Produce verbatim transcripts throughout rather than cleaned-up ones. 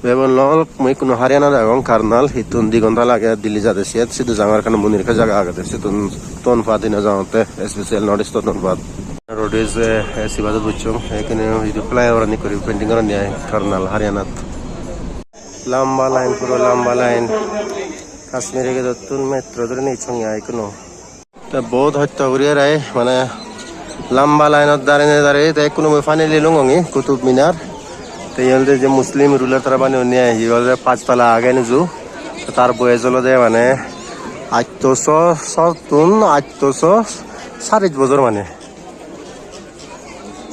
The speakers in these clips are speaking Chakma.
Ebon lok mui ikkunu Haryanat agong, Karnal, hittun di gonta lage Delhi jade siyot, sidu jangor ekkan Munirka jaga agede, sittun ton pat hine jangotte, special North East ton pat. Road is, eh, eh, Sibadut buchchong, ekkene idu flyover ani guri painting goronni ai, Karnal, Haryanat. Lamba line, puro lamba line. Kashmiri gedottun metro dhuri nei songe ai ikkunu. Te bahut hosto guri ere, mane lamba line-ot darenei darenei te ikkunu mui pani lilungongi Qutub Minar. Te iyot olode je Muslim ruler tara baneyonne ai, ibe olode pach tala age nuju. Te tar boyes olode mane attoso sottun, attoso saris bojor mane.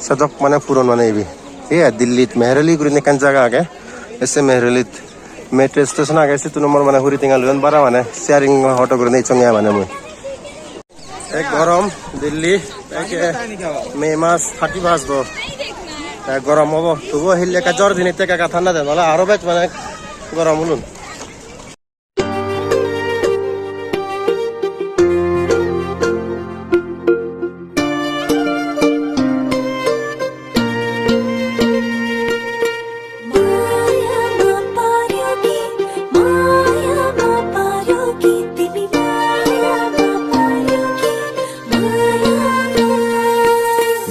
Sedok mane puron mane ibe. Thik age, Dillit Mehrauli gurinei ekkan jaga age. Ese Mehraulit metro station age, sittun mor mane huri tenga loyon bara mane sharing auto gurinei ecchonge mane mui. Ek gorom Dilli, ek, eh, May mas thirty-first do. Ek gorom obo, tobuo hille ekka jor dinei te ekka thanda de, nole aro bej mane gorom ulun.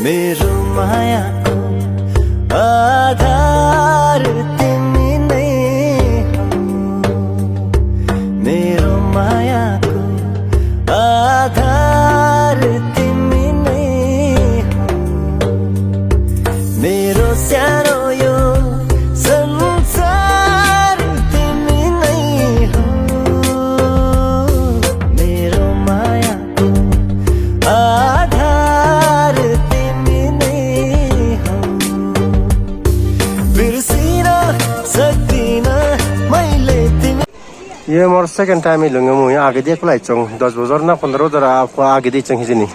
मेरो मायाको आधार तिमी नै हौ। मेरो मायाको आधार तिमी नै हौ। मेरो सानो यो संसार तिमी नै हौ। मेरो माया आधार तिमी नै हौ। बिर्सिन सक्दिन मैले तिमी। Ye mor second time ilunge mui, agedi ekla echong, dos bojor na pondro bojor a-, agedi echong hijeni.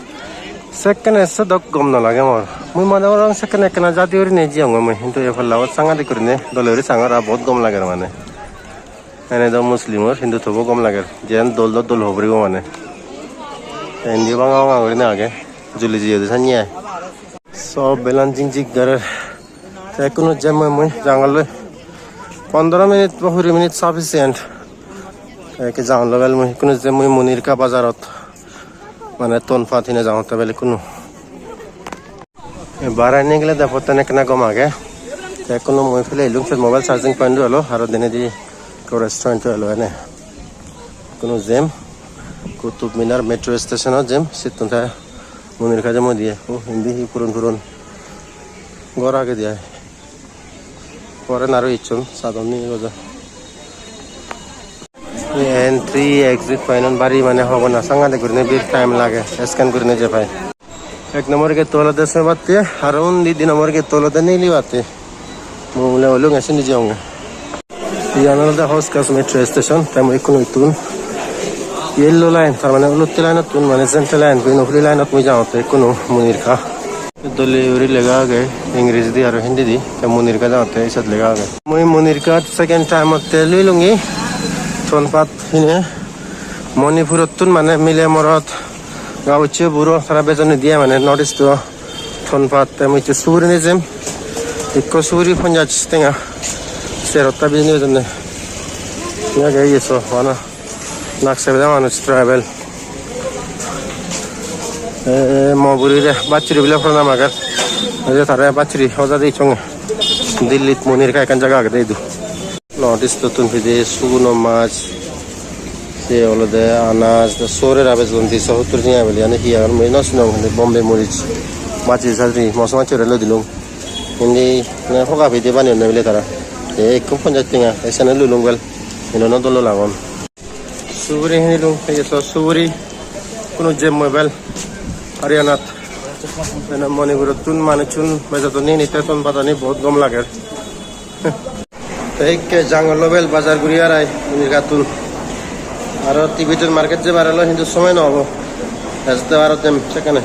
Sekkene sedok gom no lage mor. Mui mone gorong sekkene ekkena jadi gurinei jeyongoi mui, hintu ei palla sangadik gurinei dole guri sangor, a bahut gom lager mane. Ene do Muslimor, hintu tobo gom lager. Jiyan dol do dol hobor ibo mane. Te indi banga banga gurinei age. Juli jiyede sanne ai. Sob belan jingjik gorer. Te ekkunu jem mui, mui jangoloi. Pondro minute ba huri minute sufficient. Te ekke jangoloi bel mui, ekkunu jem mui Munirka bazarot. Mane ton pat hine jangotte bel ekkunu. Barai nigile de pottan ekkena gom age. Te ekkunu mui pele elung sot mobile charging point olo, aro denedi ekko restaurant olo ene. Ekkunu jem, Qutub Minar metro station o jem, sittun te Munirka jem oi diye. O, indi hi puron puron ghor agede ai. Pore aro icchon sadon ni gojo. Entry exit point-un bari mane hobo na, sangadik gurinei bir time lage scan gurinei je pai. Ek number gate-to olode sobatte, aro undi di number gate-to olode nilibatte. Mui ole olunge sindi jeyonge. Iyan olode Hauz Khas metro station, te mui ikkunu ittun yellow line, tar mane olotte line-ottun mane central line, guri nokri line-ot mui jangotte ikkunu Munirka. Dole guri lega age Ingrejidi aro Hindidi, te Munirka jangotte siyot lega age. Mui Munirka second time otte loi lungi ton pat hine Manipurottun mane mile morot gabujje buro tara bejon diye mane North East-o ton pat te mui ecche suguri nejem. Ikko suguri ponjash tenga. Serotta bijini bejonne. Iyage iye so bana. Naksebeda manuj tribal. E, mo buri re, bachchuri bile pranam ager. Oi je tare bachchuri hoja de ichonge. Dillit Munirka ekkan jaga agede idu. North East-ottun pide suguno mach, se olode anaj, te sore rabe jon di so hottur jinga bili ani hi agon mui no sinong, indi Bombay morij, bachchuri sachchuri, moso machchuri loi dilung. Indi mane hoga pide baneyonne bile tara. Te ekko ponjash tenga, te sene lulung bel. Ino no dol dol agon. Suguri hinilung, ei je so suguri, hono jem mobile, Haryanat. Ene Manipurottun manuchun bejodon ni, ni te ton padani bahut gom lager. Te ikke jangolo bel bazar guri arai, Munirkattun. Aro Tibetan market jebar olo hintu somoy no obo. Ejette aro jem sekkene.